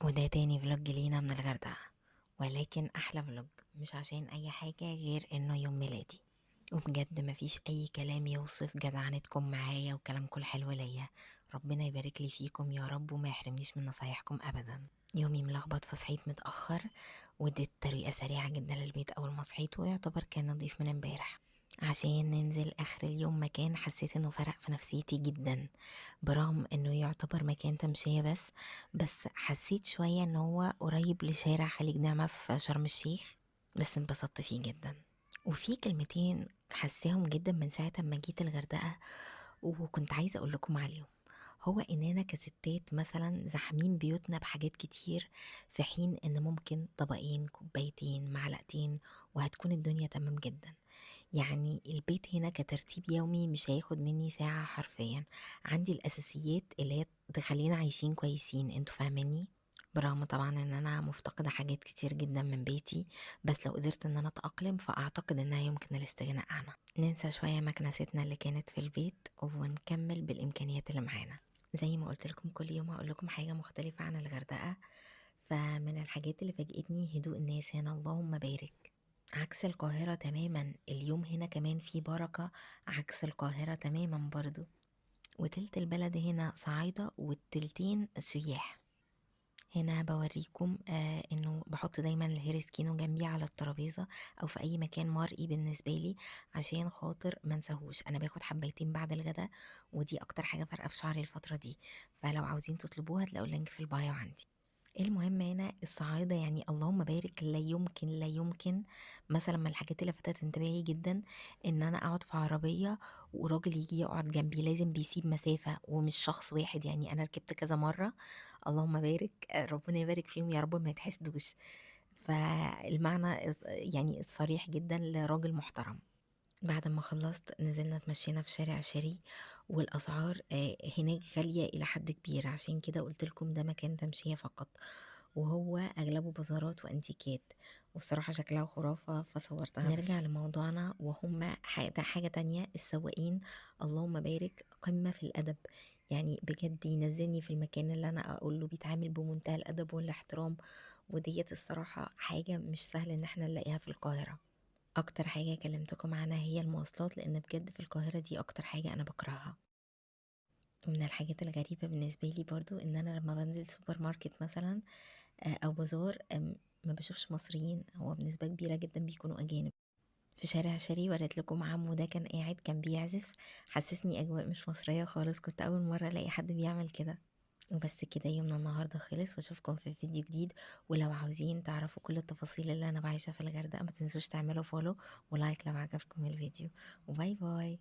وده تاني vlog لينا من الغردقة، ولكن أحلى vlog مش عشان أي حاجة غير إنه يوم ميلادي، وبجد مفيش أي كلام يوصف جدعنتكم معايا وكلامكم الحلو ليا. ربنا يبارك لي فيكم يا رب وما يحرمنيش من نصايحكم أبدا. يومي ملخبط فصحيت متأخر، واديت ترويقة سريعة جدا للبيت أول ما صحيت، ويعتبر كان نظيف من امبارح عشان ننزل آخر اليوم مكان حسيت إنه فرق في نفسيتي جدا، برغم إنه يعتبر مكان تمشية بس حسيت شوية إن هو قريب لشارع خليج نعمة في شرم الشيخ، بس انبسطت فيه جدا. وفي كلمتين حساهم جدا من ساعة ما جيت الغردقة وكنت عايزة أقول لكم عليهم، هو إننا كستات مثلا زاحمين بيوتنا بحاجات كتير، في حين إن ممكن طبقين كوبايتين معلقتين وهتكون الدنيا تمام جدا. يعني البيت هنا كترتيب يومي مش هياخد مني ساعة حرفيا، عندي الأساسيات اللي هي تخلينا عايشين كويسين، انتوا فاهميني؟ برغم طبعا ان انا مفتقدة حاجات كتير جدا من بيتي، بس لو قدرت ان انا اتأقلم فاعتقد انها يمكن الاستغناء عنها. ننسى شوية مكنستنا اللي كانت في البيت ونكمل بالامكانيات اللي معانا. زي ما قلت لكم كل يوم هقول لكم حاجة مختلفة عن الغردقة، فمن الحاجات اللي فاجئتني هدوء الناس هنا، اللهم بارك، عكس القاهرة تماما. اليوم هنا كمان في بركة عكس القاهرة تماما برضو، وتلت البلد هنا صعايدة والتلتين سياح. هنا بوريكم انه بحط دايما الهير سكينو جنبي على الترابيزة او في اي مكان مرئي بالنسبة لي عشان خاطر ما انساهوش. انا باخد حبايتين بعد الغداء، ودي اكتر حاجة فارقة في شعري الفترة دي، فلو عاوزين تطلبوها هتلاقوا ال link في ال bio عندي. المهم هنا الصعايدة يعني اللهم بارك، لا يمكن لا يمكن مثلا من الحاجات اللي لفتت انتباهي جدا ان انا اقعد في عربية وراجل يجي يقعد جنبي، لازم بيسيب مسافة ومش شخص واحد. يعني انا ركبت كذا مرة، اللهم بارك، ربنا يبارك فيهم يا رب ما يتحسدوش. فالمعنى يعني الصريح جدا لراجل محترم. بعد ما خلصت نزلنا اتمشينا في شارع شيري، والأسعار هناك غالية إلى حد كبير، عشان كده قلت لكم ده مكان تمشية فقط، وهو أغلبه بازارات وأنتيكات، والصراحة شكلها خرافة فصورتها. نرجع بس. لموضوعنا، وهم حاجة تانية، السواقين اللهم بارك قمة في الأدب، يعني بجد ينزلني في المكان اللي أنا أقول له بيتعامل بمنتهى الأدب والاحترام، وديت الصراحة حاجة مش سهل إن احنا نلاقيها في القاهرة. أكتر حاجة كلمتكم عنها هي المواصلات، لأن بجد في القاهرة دي أكتر حاجة أنا بكرهها. ومن الحاجات الغريبة بالنسبة لي برضو إن أنا لما بنزل سوبر ماركت مثلا، أو بازار، ما بشوفش مصريين، هو بنسبة كبيرة جدا بيكونوا أجانب. في شارع شري وريت لكم عمو ده كان قاعد كان بيعزف، حسسني أجواء مش مصرية خالص، كنت أول مرة ألاقي حد بيعمل كده. وبس كده يومنا النهاردة خلص، واشوفكم في فيديو جديد. ولو عاوزين تعرفوا كل التفاصيل اللي انا بعيشها في الغردقة ما تنسوش تعملوا follow و like لو عجبكم الفيديو، و bye bye.